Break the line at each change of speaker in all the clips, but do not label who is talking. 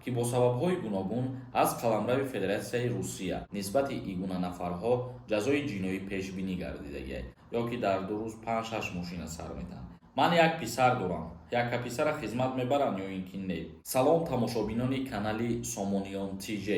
ки бо сабабҳои гуногун аз қаламрави Федератсияи Русия. Нисбати ин гуна нафарҳо ҷазои ҷиноӣ пешбинӣ гардидагиай ё ки дар 2 рӯз панҷ-шаш мошина сар метаҳанд. Ман як писар дорам, яка писара хизмат мебарам ё ин ки не? Салом, тамошобинони канали Сомониён ТЖ.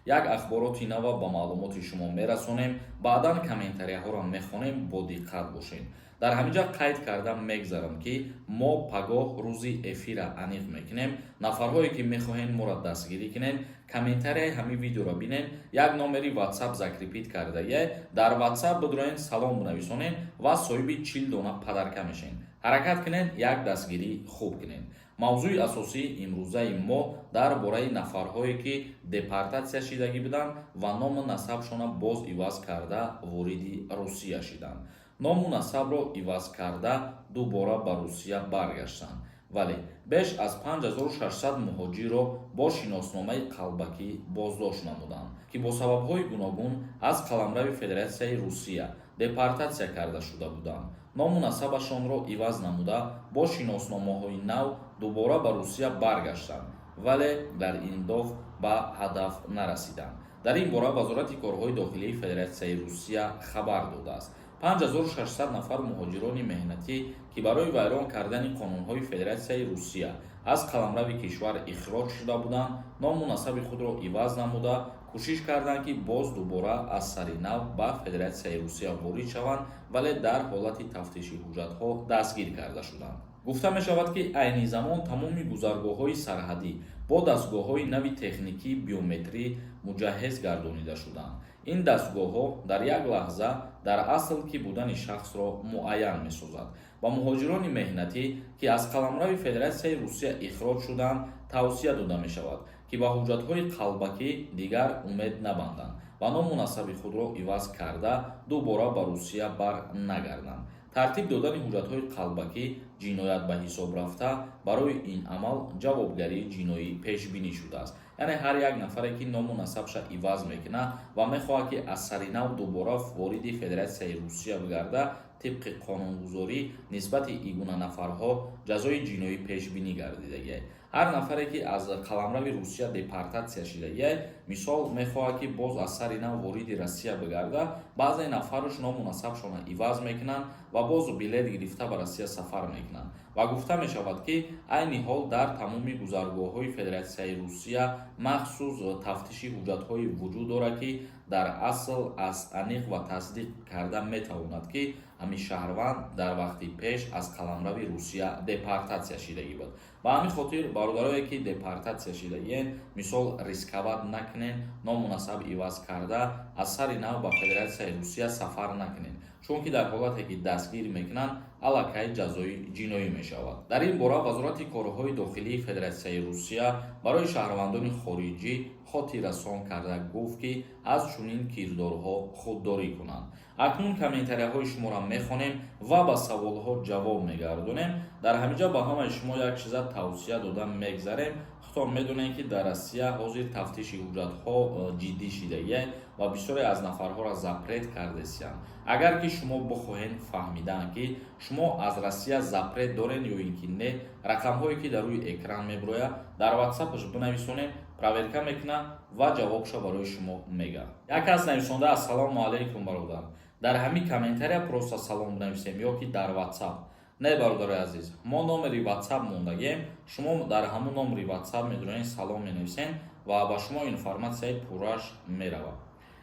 Як ахбороти нава ба маълумоти шумо мерасонем, баъдан комментарияҳоро мехонем, бо диққат бошед. Дар ҳамин ҷа қайд карда мегзарам, ки мо пагоҳ рӯзи эфира аниқ мекунем. Нафарҳое, ки мехоҳед моро дастгирӣ кунед, комментарияи ҳамин видеоро бинед, як номери Ватсап закрепить кардагия, дар Ватсап бидроен, салом бинависонед ва соҳиби 40 дона подарка мешавед. Ҳаракат кунед, як дастгирӣ хуб кунед. Мавзӯи асосии имрӯзаи мо дар бораи нафарҳое, ки депортатсия шидагӣ буданд ва ному насабшона боз иваз карда вориди Русия шиданд. Ному насабро иваз карда дубора ба Русия баргаштанд, вале беш аз 5600 муҳоҷирро бо шиносномаи қалбакӣ боздошт намуданд, ки бо сабабҳои гуногун аз қаламрави Федератсияи Русия депортатсия карда шуда буданд. Ному насабашонро иваз намуда, бо шиносномаҳои нав дубора ба Русия баргаштанд, вале дар ин доф ба ҳадаф нарасиданд. Дар ин бора Вазорати корҳои дохилии Федератсияи Русия хабар додааст. 5600 нафар муҳоҷирони меҳнатӣ, ки барои вайрон кардани қонунҳои Федератсияи Русия аз қаламрави кишвар ихроҷ шуда буданд, ному насаби худро иваз намуда, кӯшиш карданд, ки боз дубора аз сари нав ба Федератсияи Русия ворид шаванд, вале дар ҳолати тафтиши ҳуҷҷатҳо дастгир карда шуданд. Гуфта мешавад, ки айни замон тамоми гузаргоҳҳои сарҳадӣ бо дастгоҳҳои нави техникии биометрӣ муҷаҳҳаз гардонида шуданд. Ин дастгоҳҳо дар як лаҳза дар асл ки будани шахсро муайян месозад. Ба муҳоҷирони меҳнатӣ, ки аз қаламрави Федератсияи Русия ихроҷ шуданд, тавсия дода мешавад, ки ба ҳуҷҷатҳои қалбакӣ дигар умед набанданд ва ному насаби худро иваз карда дубора ба Русия бар нагарданд. Тартиб додани ҳуҷҷатҳои қалбакӣ ҷиноят ба ҳисоб рафта, барои ин амал ҷавобгарии ҷиноӣ пешбинӣ шудааст. Яъне ҳар як нафаре, ки ному насабша иваз мекунад ва мехоҳад, ки аз сари нав дубора вориди Федератсияи Русия бигарда, тибқи қонунгузорӣ нисбати ин гуна нафарҳо ҷазои ҷиноӣ пешбинӣ гардидагиай. Ҳар нафаре, ки аз қаламрави Русия депортатсия шидагиай, мисол, мехоҳад, ки боз аз сари нав вориди Россия бигарда, баъзе нафарш ному насабшона иваз мекунанд ва боз билет гирифта ба Россия сафар мекунанд. Ва гуфта мешавад, ки айни ҳол дар тамоми гузаргоҳҳои Федератсияи Русия махсус тафтиши ҳуҷҷатҳое вуҷуд дорад, ки дар асл аз аниқ ва тасдиқ карда метавонад, ки ҳамин шаҳрванд дар вақти пеш аз қаламрави Русия депортатсия шидагӣ буд. Ба ҳамин хотир, бародарое, ки депортатсия шидагиен, мисол, рисковать накунен, ному насаб иваз карда аз сари нав ба Федератсияи Русия сафар накунен, чунки дар ҳолате, ки дастгир мекунанд, аллакай ҷазои ҷиноӣ мешавад. Дар ин бора Вазорати корҳои дохилии Федератсияи Русия барои шаҳрвандони хориҷӣ хотиррасон карда гуфт, ки аз чунин кирдорҳо худдорӣ кунанд. Акнун комментарияҳои шуморо мехонем ва ба саволҳо ҷавоб мегардонем. Дар ҳамин ҷо ба ҳамаи шумо як чиза тавсия дода мегзарем. Худтон медонем, ки дар Россия ҳозир тафтиши ҳуҷҷатҳо ҷиддӣ шидагия ва бисёре аз нафарҳоро запрет кардесиянд. Агар ки шумо бихоҳед фаҳмидан, ки шумо аз Россия запрет дорен ё ин ки не, рақамҳое, ки дар рӯи экран мебирояд, дар Ватсапаш бинависонед, проверка мекунад ва ҷавобша барои шумо мегӯяд. Як кас нависонда: «Ассалому алайкум, бародар, дар ҳамин комментария просто салом бинависем ё ки дар Ватсап?» Не, бародари азиз, мо номери Ватсап мондагием, шумо дар ҳамун номери Ватсап медонед, салом менависен ва ба шумо информатсияи пурраш меравад.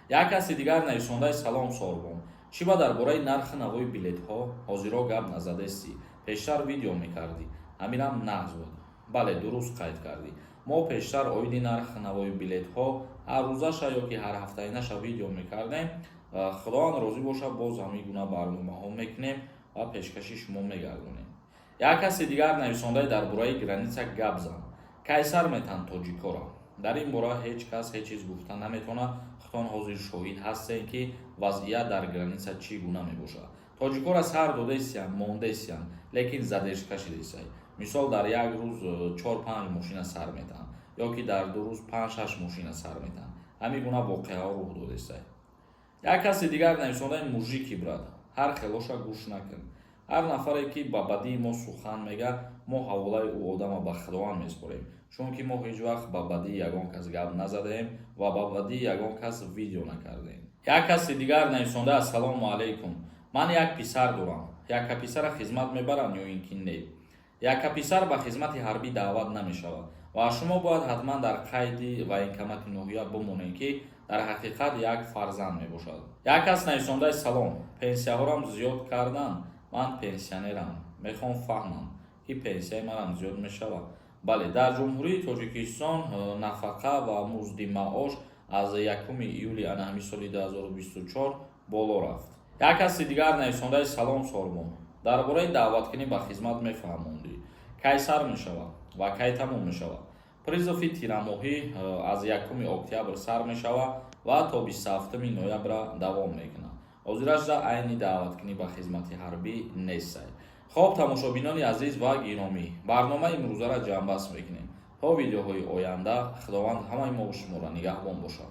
Як каси дигар нависондаи: «Салом, Сорбон, чӣ ба дар бораи нархи навои билетҳо ҳозиро гап назадестӣ? Пештар видео мекардӣ, ҳаминам нағз буд». Бале, дуруст қайд кардӣ. Мо пештар оиди нархи навои билетҳо ҳаррӯзаша ё ки ҳар ҳафтаинаша видео мекардем. Худованд розӣ бошад, боз ҳамин гуна барномаҳо мекунем ва пешкаши шумо мегардонем. Як каси дигар нависондаи: «Дар бораи граница гап зан, кай сар метан тоҷикора?» Дар ин бора ҳеҷ кас ҳеҷ чиз гуфта наметавонад. Худтон ҳозир шоҳид ҳастем, ки вазъият дар граница чӣ гуна мебошад. Тоҷикора сар додаистиянд, мондаистиянд, лекин задержка шидаистай. Мисол, дар як рӯз чор панҷ мошина сар метаҳанд ё ки дар 2 рӯз панҷ шаш мошина сар метаҳанд. Ҳамин гуна воқеаҳо рух додаистай. Як каси дигар нависондаи: «Мужики, брат, ҳар хелоша гӯш накун. Ҳар нафаре, ки ба бадии мо сухан мега, мо ҳаволаи ӯ одама ба Худованд месупорем». Чунки мо ҳеҷ вақт ба бадии ягон кас гап назадаем ва ба бадии ягон кас видео накардаем. Як каси дигар нависонда: «Ассалому алайкум, ман як писар дорам, якка писара хизмат мебарам ё ин ки не?» Якка писар ба хизмати ҳарбӣ даъват намешавад ва шумо бояд ҳатман дар қайди военкомати ноҳия бимонед, ки дар ҳақиқат як фарзанд мебошад. Як кас нависондаи: «Салом, пенсияҳорам зиёд кардан, ман пенсионерам, мехоҳам фаҳмам, ки пенсияи манам зиёд мешавад?» Бале, дар Ҷумҳурии Тоҷикистон нафақа ва музди маош аз 1 июли ана ҳамин соли 2024 боло рафт. Як каси дигар нависондаи: «Салом, Сорбон, дар бораи даъваткунӣ ба хизмат мефаҳмондӣ, кай сар мешавад ва кай тамом мешавад?» Призыви тирамоҳӣ аз 1 октябр сар мешавад ва то 27 ноябра давом мекунад. Ҳозирашда айни даъваткунӣ ба хизмати ҳарбӣ нестай. Хоб, тамошобинони азиз ва гиромӣ, барномаи имрӯзаро ҷамъбаст мекунем. То видеоҳои оянда Худованд ҳамаи мову шуморо нигаҳбон бошад.